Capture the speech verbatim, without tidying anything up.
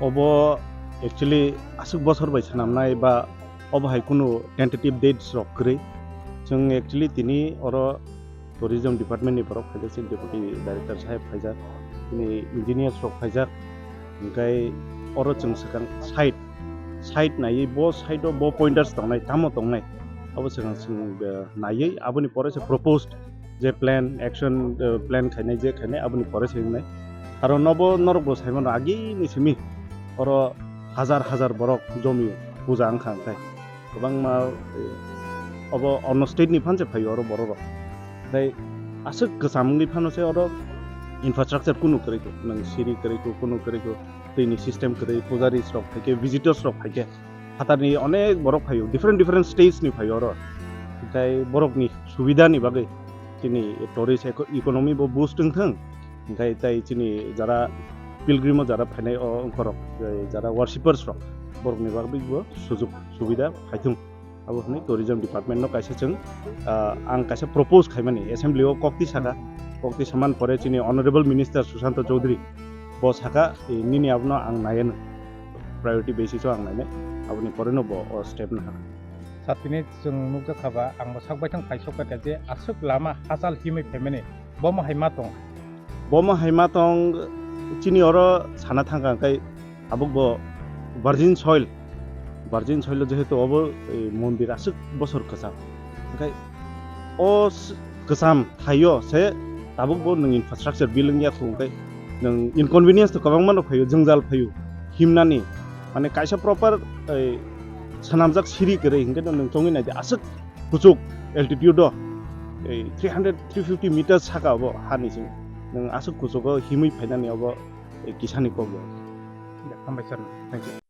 Obo actually aswk bosor bai swnamnai ba obo hai kunu tentative dates rok kwrwi. Chwng actually tini oro tourism department ni borok phaijak, chini deputy director saheb phaijak, chini engineers rok phaijak, hwnkhe oro chwng swkang site, site naiwi bo site o bo pointers tongnai, tamo tongnai, abo swkang chwng, eh, naiwi aboni pore se proposed je plan, action, eh, plan khainai, je khainai, aboni pore se wngnai. Karon nobo norok bo sai mano, agini simi oro hajar hajar borok jomio puja wngkha, hwnkhe kwbangma, eh, obo onno state ni phan se phaio oro borok rok. Tei aswk kwcham wngwi phano se oro infrastructure kunu kwrwi kho, nwng siri kwrwi kho, kunu kwrwi kho, twi ni system kwrwi, pujaris rok phaikhe, visitors rok phaikhe, phatarni onek borok phaio, different different states ni phaio oro. Tei borokni subida ni bagwi chini tourist eco-, economy bo boost wngthwng, hwnkhe tei chini jara pilgrim o jara phainai o wngkhorok, eh, jara worshippers rok, borokni bagwi bo sujuk subida phaithwng. Abo hwnwi tourism department no kaisa chwng, ah, ang kaisa propose khaimani assembly o kokti saka, kokti saman pore chini honorable minister Sushanta Chowdhury bo saka, eh, nini abono ang naiano priority basis o ang nainai, aboni pore no bo o step no haka. Sir, tini chwng nukjakha ba, ang bo sak baithang phaisok kha je aswk lama hachal himwi phaimani, bomo hai ma tong? Bomo hai ma tong, chini oro sana thangkha hwnkhe tabuk bo virgin soil, virgin soil o jehetu obo, eh, mondir aswk bosor kwcham, hwnkhe o s-, kwcham thaio se tabuk bo nwng infrastructure build wngya khu, hwnkhe nwng inconvenience to kwbangma no phaio, jwngjal phaio, himnani, mane kaisa proper, eh, swnamjak siri kwrwi, hwnkhe nwng chongwi naidi aswk kuchuk altitude o, eh, three hundred, three fifty meters saka obo hani simi. Nwng aswk kuchugo himwi phainani obo, eh, kisani kok ya. Ya, hambai sir. Thank you.